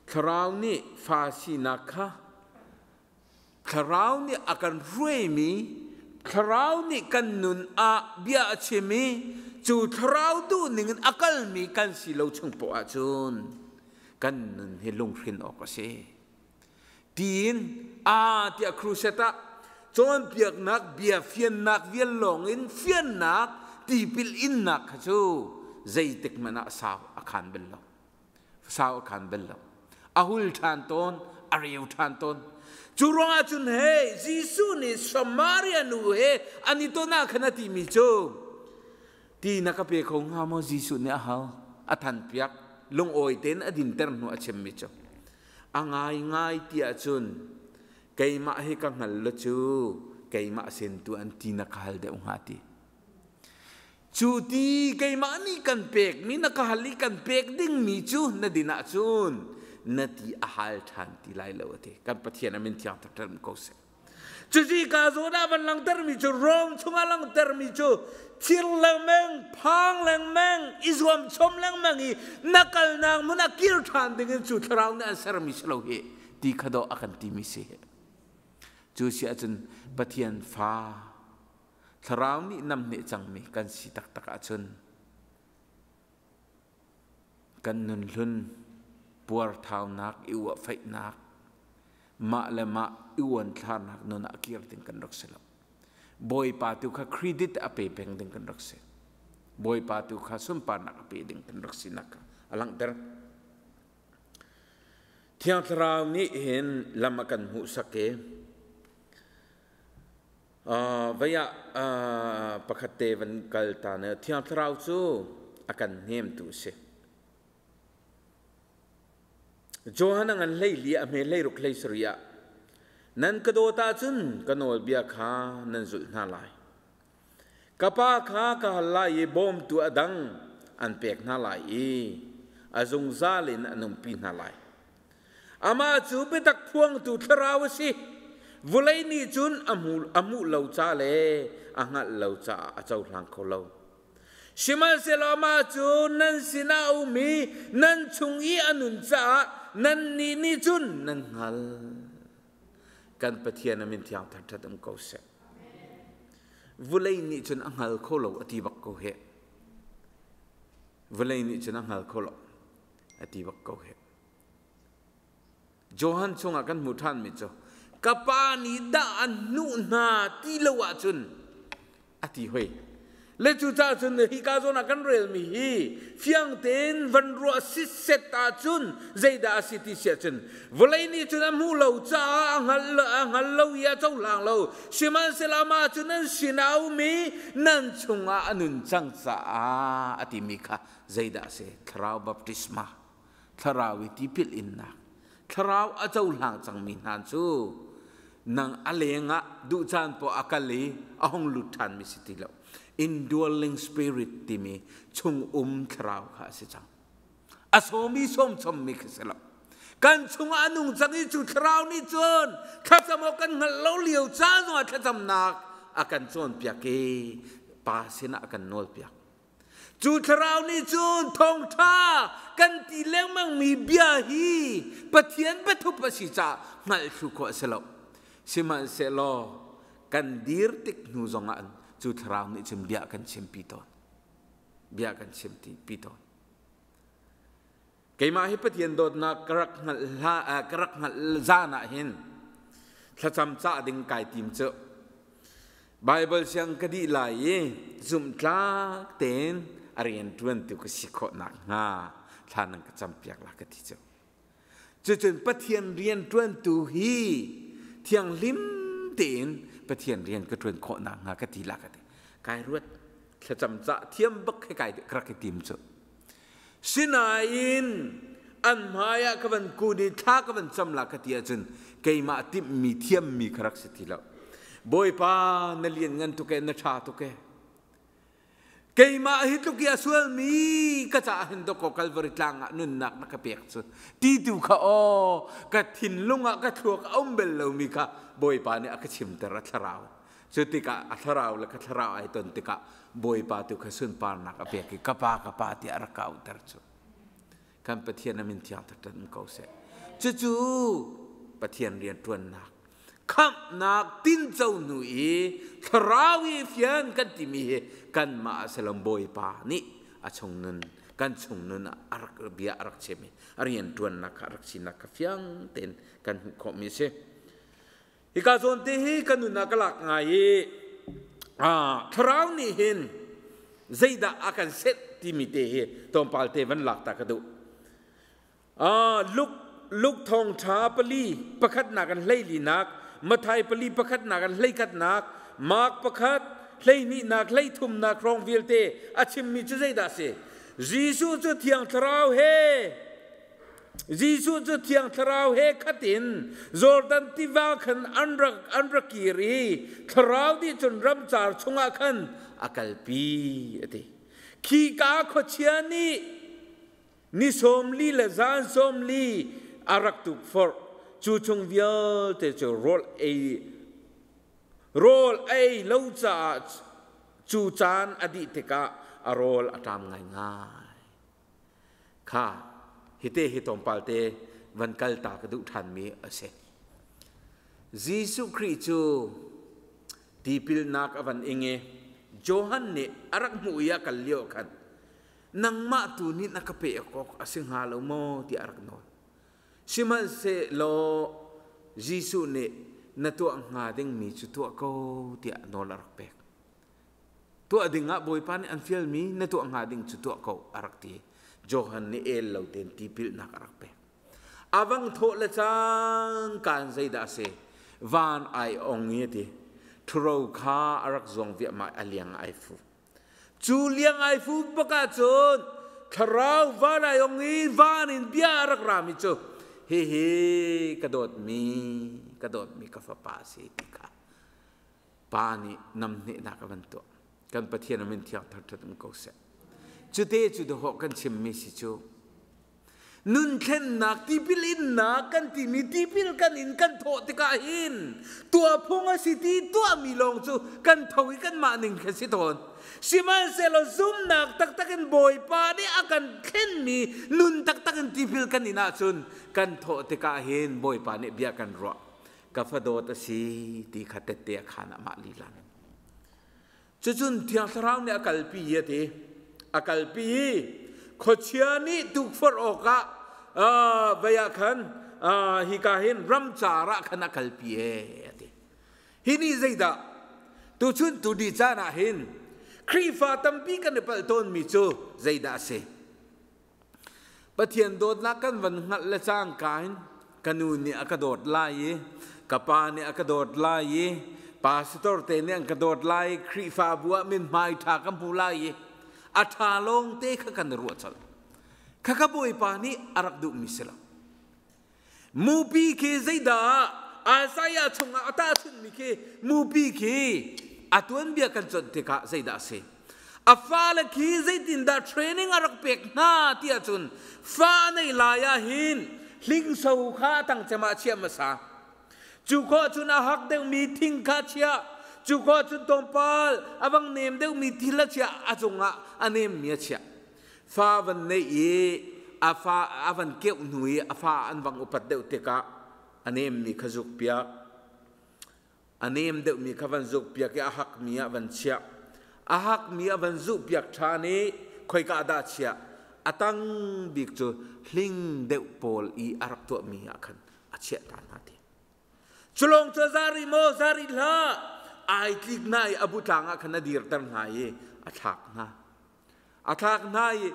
Thlarau nih fa sinak kha Thlarau nih a kan hruaimi Thlarau nih kan nun ah bia a chim i cu Thlarau duh ning in a kalmi kan si lo chung poah ahcun kan nun hi lunghrin awk a si. Tiin a tiah crusade ah cawnpiaknak bia fiannak vial lawng in fiannak tipil innak kha cu zeitik hmanh ah sau a khan bal lo. Sau a khan bal lo. A hul ṭhan tawn, a reu ṭhan tawn. Cu ruangah cun hei Jesuh nih Samaria nu he an i ton ah khan a timi cu ti na ka pe kho hnga maw Jesuh nih a hal a thanpiak lungawi tein a dinter hnu a chimmi cu A ngaingai ti ahcun keimah hi ka hngal lo cu keimah sin tu an ti na ka hal deuh hnga ti. Cu ti keimah nih kan pekmi na ka hal i kan pek dingmi cu na din ahcun na ti a hal ṭhan ti lai lo a ti. Kan Pathian a min thiang taktak ko seh. Cuci ka zawn ah van langhtermi cu Rome chungah langhtermi cu thir lengmang, phang lengmang, i zuam chom lengmang i na kalnak hmun ah kir ṭhan dingin cu thlarau nih an sermi si lo hi ti kha dawh a kan timi si. Cu si ahcun Pathian fa thlarau nih namneh cangmi kan si taktak ahcun Kan nunhlun puarthaunak, i uahfaihnak, mah le mah i uanthlarnak nun ah kir ding kan rak si lo. Bawipa tu kha credit a pe peng ding kan rak si. Bawipa tu kha sunparnak a pe ding kan rak sinak kha a langhter. Thiang Thlarau nih hin lam a kan hmuhsak i Vei ah pakhat te van kal ta ne Thiang Thlarau cu a kan hnemtu a si. Johan a ngan 14 a hme 16 17 ah nan ka dawt ahcun ka nawlbia kha nan zulh hna lai. Ka pa kha ka hal lai i bawmtu a dang an pek hna lai i a zungzal in an umpi hna lai. Amah cu biatak phuangtu thlarau a si. Vulei nih cun a hmuh lo ca le a hngalh lo caah a cohlang kho lo. Sihmanhsehlaw amah cu nan sinah a um i nan chung i a nun caah nannih nih cun nan hngal. Kan Pathian a min thiang thangṭhat um ko seh. Vulei nih cun a hngal kho lo a ti bak ko heh. Vulei nih cun a hngal kho lo a ti bak ko heh. Johan chungah kan hmuh ṭhanmi cu ka pa nih dah an hnuh hna ti lo ahcun a ti hoi. Le cucaah cun hika zawn ah kan relmi hi fiang tein van ruah sitset ahcun zeidah a si ti si ahcun vawlei nih cun a hmuh lo caah a hngal lo i a cohlang lo sihmanhsehlaw amah cu nan sinah a um i nan chungah a nun cang caah a timi kha zeidah a si thlarau baptisma thlarau i tipil innak thlarau a cohlang cangmi hna cu nang a lengah duh caan poah a kal i a hung lut ṭhanmi si ti lo indwelling spirit timi chung um thlarau kha a si cang a sawmi sawm chommi kha si lo kan chungah a nung cang i cu thlarau nih cun thlacam awk kan hngalh lo lio caan zongah thlacamnak a kan cawnpiak i pa sinah a kan nawlpiak Cu thlarau nih cun thawngṭha kan ti lengmangmi bia hi Pathian biathup a si caah hngalh thlu khawh a si lo. Sihmanhsehlaw kan dir tik hnu zongah cu thlarau nih cun bia kan chimpi tawn. Bia kan chimpi tawn. Keimah hi Pathian dawtnak ka rak hngalh hla ka rak hngalh zan ah hin thlacam cah ding kai tim cu. Bible siang ka dih lai i zumhtlak tein a rian ṭuan tu ka si khawh nakhnga thla nan ka campiak la ka ti cu. Cucun Pathian rian ṭuantu hi thianghlim tein Pathian rian ka ṭuan khawh nakhnga ka ti la ka ti. Kai ruat thlacam cah thiam bak he kai ka rak i tim cu. Sinain an hmai ah ka van kun i thla ka van cam la ka ti ahcun keimah timhmi thiammi ka rak si ti lo. Bawipa na lian ngan tuk e na ṭha tuk e. Keimah hi tluk i a sualmi ka caah hin dawkaw Kalvari tlang ah nunnak na ka pek cu ti tu kha aw ka thinlung ah ka thluak a um bel lomi kha Bawipa nih a ka chimter a thlarau. Cu tikah a thlarau le ka thlarau ai ton tikah Bawipa tu kha sunparnak a pek i ka pa ka pa tiah a rak ka auhter cu. Kan Pathian a min thiang thatan ko seh. Cucu Pathian rianṭuannak khamhnak tinco hnu i thlarau i fian kan timi hi kanmah a si lo Bawipa nih a chung nun kan chung nun ah a rak bia a rak chim i a rianṭuannak kha a rak sinak kha fiang tein kan hmuh khawhmi a si. Hika zawn te hi ka nun ah ka lak ngai i thlarau nih hin zeidah a kan set timi te hi tlawmpal te van lak ta ka duh. Luke Luke thawngṭha pali pakhatnak an hleilinak, Matthai pali pakhatnak an hleikhatnak, Mark pakhat hleihnihnak hleithumnak hrawng vialte a chimmi cu zeidah a si? Jesuh cu Thiang Thlarau he Jesuh cu Thiang Thlarau he khat in Jordan tiva khan an rak an rak kir i Thlarau nih cun ramcar chungah khan a kalpi a ti. Khi ka khuachia nih ni 40 le zan 40 a rak tukforh. Cu chung vialte cu rawl ei rawl ei lo caah cu caan a dih tikah a rawl a ṭam ngaingai. Kha hite hi tlawmpal te van kal ta ka duh ṭhanmi a si. Jesuh Khrih cu tipilnak a van ing i Johan nih a rak hmuh i a kal lio khan nangmah tu nih na ka pek awk a si hnga lo maw tiah a rak nawl. Sihmanhsehlaw Jesuh nih na tuah hnga dingmi cu tuah ko tiah nawl a rak pek. Tuah ding ah Bawipa nih an fialmi na tuah hnga ding cu tuah ko a rak ti. Johan nih el lo tein tipilnak a rak pek. A vang thawh le cangka in zeidah a si? Van ai ong i a ti. Ṭhuro kha a rak zuang viahmah a liang ai fu. Cu liang ai fu bak ahcun thlarau van ai ong i van in bia a rak rami cu hihi ka dawtmi ka dawtmi ka fapa a si ti kha Pa nih namhnehnak a van tuah. Kan Pathian a min thiang thangṭhat um ko seh. Cute cu dawhawh kan chimmi si cu nun thlennak tipil innak kan timi tipil kan in kan thawh tikah hin tuah phung a si ti tuahmi lawng cu kan tho i kanmah ning kha si tawn. Sihmanhsehlaw zumnak taktak in Bawipa nih a kan thlenmi nun taktak in tipil kan in ahcun kan thawh tikah hin Bawipa nih bia kan ruah. Ka fadawt a si ti kha tette a khaan ah mah lila nih. Cucun Thiang Thlarau nih a kalpi i a ti. A kalpi i khuachia nih tukforh awkah vei ah khan hika hin ramcar ah khan a kalpi e a ti. Hi nih zeidah tuchun tu di caan ah hin Khrihfa tampi kan i palh tawnmi cu zeidah a si? Pathian dawtnak kan van hngalh le cangka in ka nu nih a ka dawt lai i ka pa nih a ka dawt lai i pastor te nih an ka dawt lai i Khrihfabu ah mithmai ṭha ka hmu lai i a ṭha lawng te kha kan i ruah colh. Khakha Bawipa nih a rak duhmi si lo. Mupi khi zeidah Isaiah chungah a tahchunhmi khi mupi khi a tuanbia kan conh tikah zeidah a si? A fale khi zeitindah training a rak pek hna ti ahcun fa nei lai ah hin hlingso kha a tang cem ah chiah hmasa. Cu khawh cun a hak deuhmi thing kha chiah. Cu khawh cun tlawmpal a vang nem deuhmi thil a chiah a cungah a nemmi a chiah. Fa van neih i a fa a van keuh hnu i a fa an vang upat deuh tikah a nemmi kha zukpiak. A nem deuhmi kha van zukpiak i a hakmi ah van chiah. A hakmi a van zuhpiak ṭhan i khoika dah chiah? A tang bik cu hling deuh pawl i a rak tuahmi ah khan a chiah ta hna ti. Culawng cu zari maw zari hlah ai tlik na i a butlang ah khan a dirter hna i a thlak hna. A thlak hna i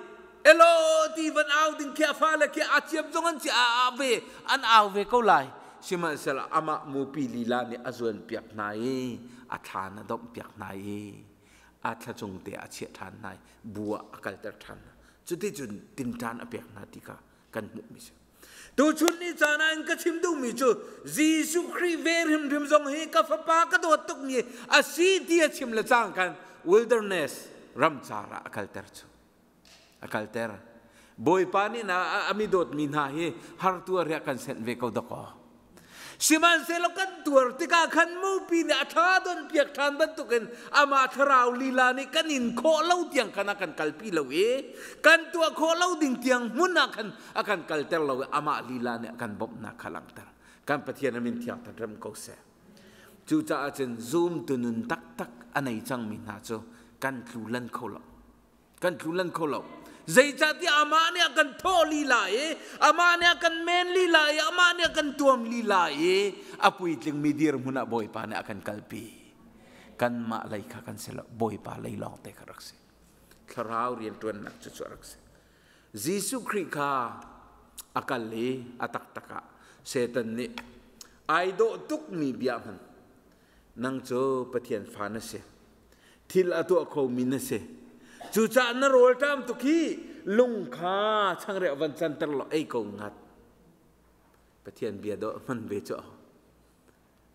elo ti van au ding khi a fale khi a ciam zong an ci a ve an au ve ko lai. Sihmanhsehlaw amah mupi lila nih a zuan piak hna i a thlan a domh piak hna i a thla cung te a chiah ṭhan hna i bu ah a kalter ṭhan hna. Cuticun tinṭan a pek hna ti kha kan hmuhmi si. Tuchun ni caan ah in ka chim duhmi cu Jesuh Khrih ve hrimhrim zong hi ka fapa ka dawt tukmi a si ti a chim le cang khan wilderness ramcar ah a kalter cu. A kalter. Bawipa nih na a mi dawtmi hna hi har tuar hi a kan senh ve ko dakaw. Sihmanhsehlaw kan tuar tikah khan mupi nih a ṭha don piak ṭhan bantukin amah thlarau lila nih kan in khawh lo tiang khan a kan kalpi lo i kan tuah khawh lo ding tiang hmun ah khan a kan kalter lo i amah lila nih a kan bawmhnak kha langhter. Kan Pathian a min thiang rem ko seh. Cucaah cun zumtu nun taktak a nei cangmi hna cu kan tlu lan kho lo. Kan tlulan kho lo. Zeicahtiah amah nih a kan thawh lila i amah nih a kan men lila i amah nih a kan tuam lila i a puitlingmi dirhmun ah Bawipa nih a kan kalpi. Kanmah lei kha kan si lo, Bawipa lei lawng te kha rak si. Thlarau rianṭuannak cu cu a rak si. Jesuh Khrih kha a kal i a taktak ah Satan nih ai dawh tukmi bia hman nang cu Pathian fa na si thil a tuah khomi na si cucaah na rawlṭam tuk hi lung kha changreu van canter law ei ko ngat Pathian bia dawh hman ve cu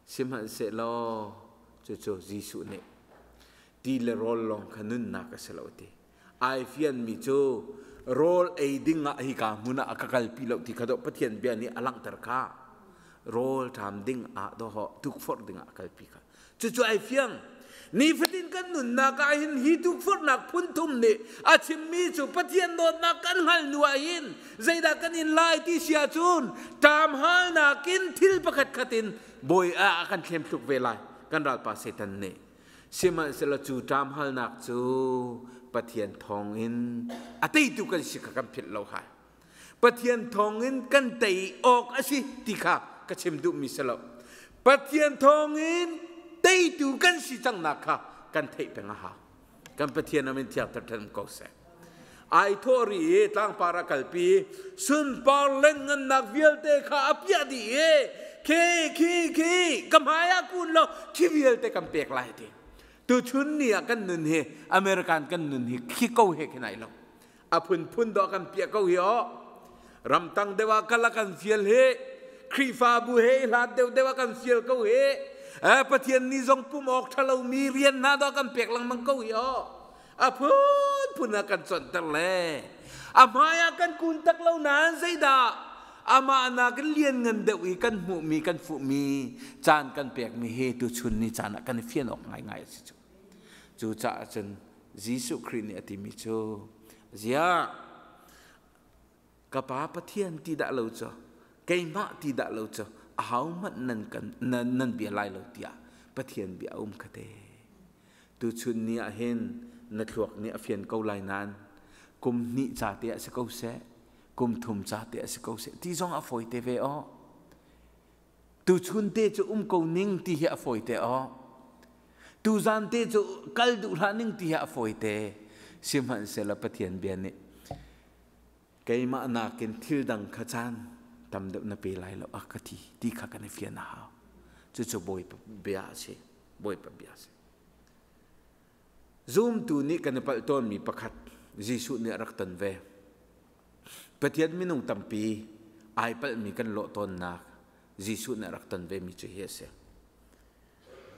sihmanhsehlaw cucu Jesuh nih ti le rawl lawng kha nunnak a si lo ti ai fianmi cu rawl ei ding ah hika hmun ah a ka kalpi lo ti kha dawh Pathian bia nih a langhter kha rawl ṭam ding ah dawh tukforh ding ah a kalpi kha cucu ai fiang nifatin kan nunnak ah hin hi tukforhnak phun thum nih a chimmi cu Pathian dawtnak kan hngal hnu ah hin zeidah kan in lai ti si ahcun ṭam halnak in thil pakhat khat in bawi ah a kan thlem thluk ve lai kan ralpa Satan nih Sihmanhsehlaw cu ṭamhalnak cu Pathian thawngin a teitu kan si kha kan philh lo hai. Pathian thawngin kan tei awk a si ti kha ka chim duhmi si lo. Pathian thawngin teitu kan si cangnak kha kan theih peng a hau. Kan Pathian amin thiang ṭhan ko seh. Ai thawh ri i tlangpar a kalpi sunpar lengngannak vialte kha a piah dih i khi khi khi ka hmai ah kun law khi vialte kan pek lai ti. Tuchun ni ah kan nun hi American kan nun hi khi ko he khin ai lo. A phunphun dawh kan piah ko hi aw. Ramtang deuh ah kal a kan fial hi Khrihfabu he i hlat deuh deuh ah kan fial ko hi. Pathian nih zong pum awk ṭha lomi rian hna dawh kan pek lengmang ko hi aw. A phunphun a kan cawnter le a hmai ah kan kun tak lo nain zeidah amah nakin lianngan deuh i kan hmuhmi kan fuhmi caan kan pekmi hi tuchun ni caan ah kan i fian awk ngaingai a si cu. Cucaah cun Jesuh Khrih nih a timi cu ziah ka pa Pathian ti dah lo cu keimah ti dah lo cu ahohmanh nan kan nan, nan bia lai lo tiah Pathian bia a um kha te. Tuchun ni ah hin na thluak nih a fian ko lai nain kum hnih ca te ah si ko seh, kum thum ca te ah si ko seh ti zong a fawi te ve aw. Tuchun te cu um ko ning ti hi a fawi te aw. Tuzan te cu kal duh hlah ning ti hi a fawi te. Sihmanhsehlaw Pathian bia nih keimah nakin thil dang kha caan tam deuh na pe lai lo a ka ti ti kha kan i fian a hau. Cucu Bawipa bia a si. Bawipa bia a si. Zumtu nih kan i palh tawnmi pakhat Jesuh nih a rak ton ve. Pathian minung tampi ai palhmi kan lawh tawnnak Jesuh nih a rak ton vemi cu hi a si.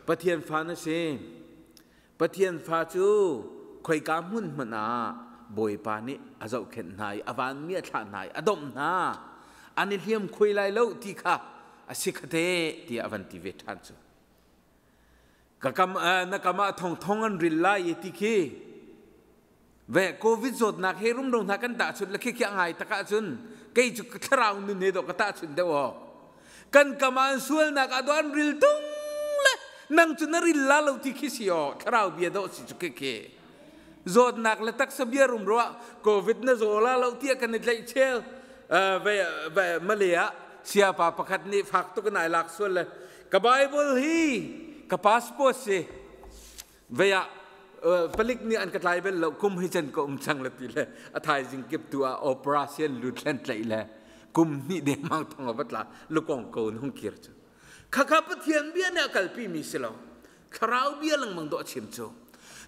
Pathian fa na si. Pathian fa cu khoika hmun hmanh ah Bawipa nih a zohkhenh hna i a vanmi a thlah hna i a domh hna. An i hliam khuai lai lo ti kha a si khate tiah a van ti ve ṭhan cu. Ka kam na kam ah thongthong an ril lai i ti khi ve covid zawtnak he rumro hna kan tahchunh le khi khi a ngai tak ahcun kei cu thlarau nun he dawh ka tahchunh deuh awk kan kam ah an sualnak ah dawh an ril tung le nang cu na ril la lo ti khi si aw thlarau bia dawh si cu khi khi. Zawtnak le taksa bia rumro ah COVID na zaw la lo tiah kan i tlaih chel. Malay ah siapa pakhat nih fak tuk in ai lak sual le ka Bible hi ka passport si vei ah palik nih an ka tlai bel lo kum hi chan ka um cang le ti le a thaizing kip tu ah operation lut len tlaih le kum hnih dengmang thong a va tla lukong ko in hung kir cu khakha Pathian bia nih a kalpi mi si lo thlarau bia lengmang dawh a chim cu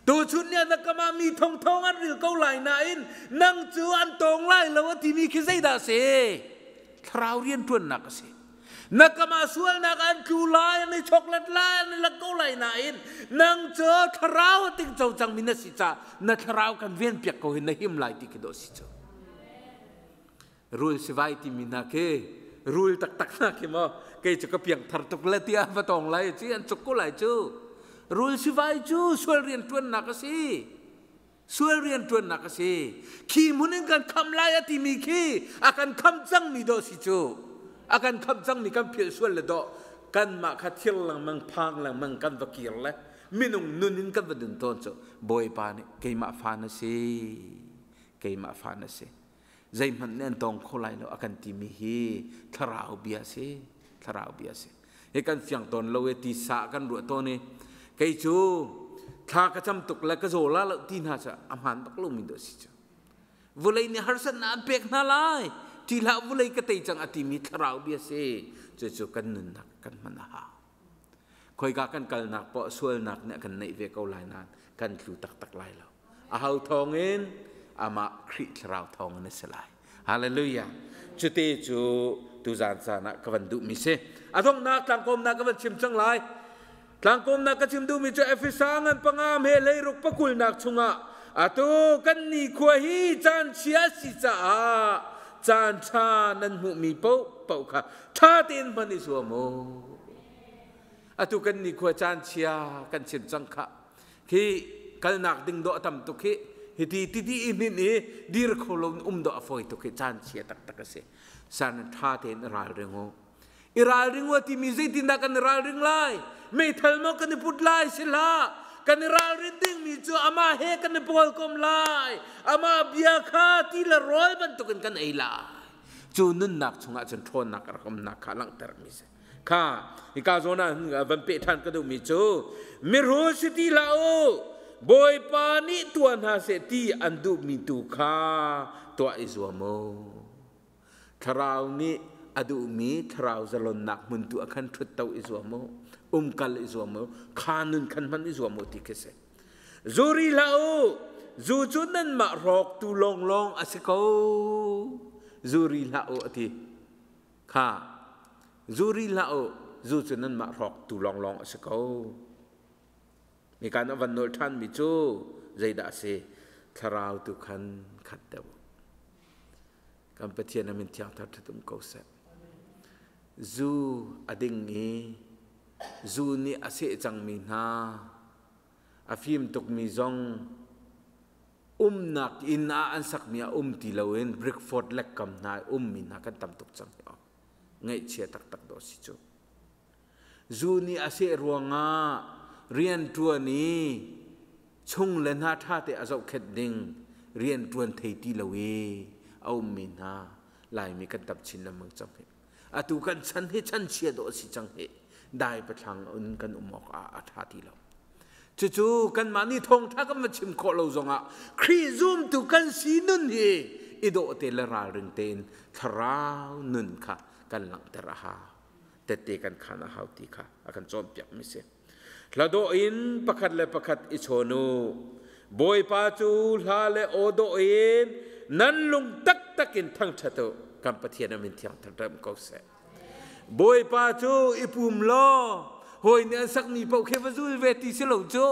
tuchun ni na kama mi thong thong an ril ko lai nain nang cu an tawng lai lo a timi khi zeidah si thlarau rian ṭuannak a si na kama sualnak an tlu lai an i choklet lai an i lak ko lai nain nang cu thlarau a ting co cangmi na si ca na thlarau kan ven piak ko hin na him lai ti khi dawh si cu Rul sivai timi hna khi rul taktak hna khi maw kei cu ka piangthar tuk le tiah va tawng lai ci an cuk ko lai cu. Rul sivai cu sual rian ṭuannak a si. Sual rian ṭuannak a si. Khi hmun in kan kham lai a timi khi a kan kham cangmi dawh si cu. A kan kham cangmi kan philh sual le dawh kanmah kha thir lengmang phang lengmang kan va kir le minung nun in kan va nun tawn cu Bawipa nih keimah fa na si keimah fa na si zeihmanh nih an tawng kho lai lo a kan timi hi thlarau bia si thlarau bia si hi kan fiang tawn lo e ti sa kan ruah tawn i kei cu thla ka cam tuk le ka zaw la lo ti hna cu a hmaan bak lomi dawh si cu vulei nih harsatnak an pek hna lai ti hlah vulei ka tei cang a timi thlarau bia si cucu kan nunnak kan hman a hau khoika kan kalnak poah sualnak nih a kan neih ve ko lai nain kan tlu taktak lai lo aho thawngin amah Khrih thlarau thawngin a si lai hallelujah cute cu tuzan caan ah ka van duhmi si a donghnak tlangkawmnak ka van chim cang lai tlangkawmnak ka chim duhmi cu Efesa ngan panga he leiruk pakulnak chungah atu kan nikhua hi caan chia si caah caan ṭha nan hmuhmi paoh paoh kha ṭha tein hman i zuam u atu kan nikhua caan chia kan chim cang kha khi kalnak ding dawh a tam tuk hi hiti titi i hnin i dir kho lo in um dawh a fawi tuk hi caan chia taktak a si san ṭha tein i ralring u i ralring u timi zeitindah kan i ralring lai meithal maw kan i put lai si hlah kan i ralrin dingmi cu amah he kan i pawlkom lai amah bia kha ti le rawl bantukin kan ei lai cu nunnak chungah cun ṭhawnnak a rak umnak kha langhtermi si kha hika zawn ah van peh ṭhan ka duhmi cu mihrul si ti hlah u Bawipa nih tuah hna seh ti an duhmi tu kha tuah i zuam u thlarau nih a duhmi thlarau zalonnak hmun tu ah khan ṭhut to i zuam u umkal i zuam u kha nun khan hman i zuam u ti khi si zu ri hlah u zu cu nanmah hrawktu lawnglawng a si ko zu ri hlah u a ti Kha zu ri hlah u, zu cu nanmah hrawktu lawnglawng a si ko. Nikan a van nawl ṭhanmi cu zeidah a si? Thlarau tu khan khat deuh. Kan Pathian a min thiang thar ṭhat um ko seh. Zu a ding i zu nih a seh cangmi hna, a fim tukmi zong umnak inn ah an sakmi ah um ti loin Brickford lekkam hna i ummi hna kan tam tuk cang hi ngaihchia taktak dawh si cu zu nih a seh ruangah rianṭuan i chung le hna ṭha te a zohkhenh ding rianṭuan thei ti lo i a ummi hna Laimi kan tam chin lengmang cang hi atu kan chan hi chan chia dawh si cang hi dai pathlang un kan um awk ah a ṭha ti lo cucu kanmah nih thawngṭha kan va chim khawh lo zongah Khrih zumtu kan si nun hi i dawh te le ralring tein thlarau nun kha kan langhter a hau tette kan khan a hau ti kha a kan cawnpiak mi si hla dawh in pakhat le pakhat i chawn u Bawipa cu hla le aw dawh in nan lung taktak in thangṭhat u kan Pathian a min thiang thangṭhat ko seh Bawipa cu i pum law hawi nih an sakmi paoh khi va zul ve ti si lo cu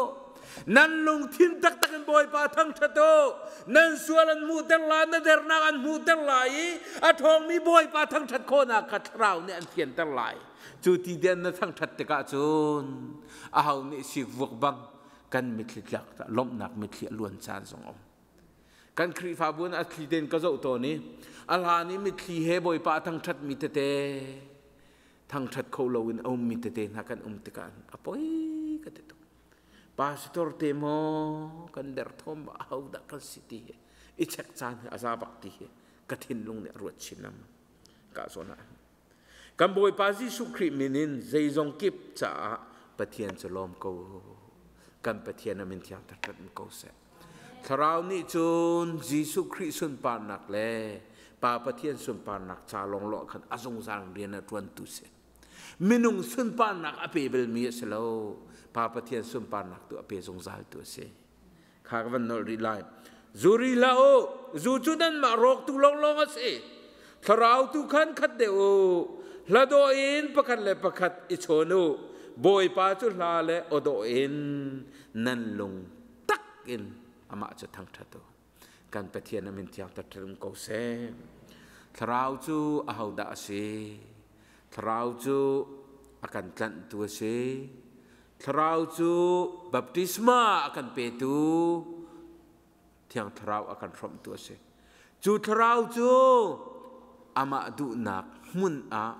nan lungthin taktak in Bawipa thangṭhat u nan sual an hmuhter lai na dernak an hmuhter lai i a ṭhawngmi Bawipa thangṭhat khawhnak kha thlarau nih an fianter lai Cu ti den na thangṭhat tikah cun aho nih sikvuak bang kan mitthli tlak lawmhnak mitthli a luan caan zong um. Kan Khrihfabu in a thli ten ka zoh tawn i a hlan i mitthli he Bawipa a thangṭhat mi tete thangṭhat kho loin a ummi tete hna kan um tikah a poi ka ti tuk. Pastor te maw kan derthawm aho dah kan si ti hi i check caan hi a za bak ti hi ka thinlung nih a ruat chin lengmang. Ka zawn ah kan Bawipa Jesuh Khrih min in zeizong kip caah Pathian cu lawm ko. Kan Pathian a min thiang taktak ko seh. Thlarau nih cun Jesuh Khrih sunparnak le Pa Pathian sunparnak ca lawnglawng khan a zungzal rian a ṭuantu si. Minung sunparnak a pe belmi a si lo. Pa Pathian sunparnak tu a pe zungzaltu a si. Kha ka van nolh rih lai. Zu ri hlah u. Zu cu nanmah rawktu lawnglawng a si. Thlarau tu khan khat deuh u. Hla dawh in pakhat le pakhat i chawn u. Bawipa cu hla le aw dawh in nan lung tak in amah cu thangṭhat u. Kan Pathian a min thiang ṭhat um ko seh. Thlarau cu ahodah a si? Thlarau cu a kan tlanhtu a si. Thlarau cu baptisma a kan petu Thiang Thlarau a kan hrawmhtu a si. Cu Thlarau cu amah duhnak hmun ah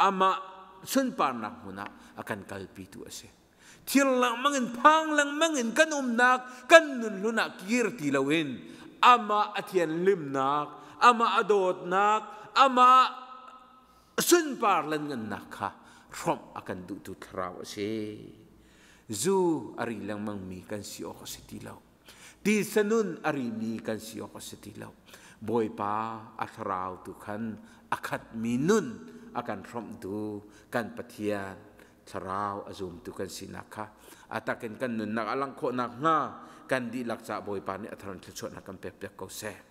amah sunparnak hmun ah a kan kalpitu a si. Thir lengmang in phang lengmang in kan umnak kan nun hlun ah kir ti loin amah a thianhlimnak, amah a dawtnak, amah sunpar lan ngannak kha hrawmh a kan duhtu thlarau a si. Zu a ri lengmang mi kan si awk a si ti lo. Tisa nun a rimi kan si awk a si ti lo. Bawipa a thlarau tu khan a khatmi nun a kan hrawmhtu kan Pathian thlarau a zumtu kan sinak kha a takin kan nunnak a langh khawh nakhnga kan dihlak caah Bawipa nih a thar in thluachuahnak kan pekpiak ko seh.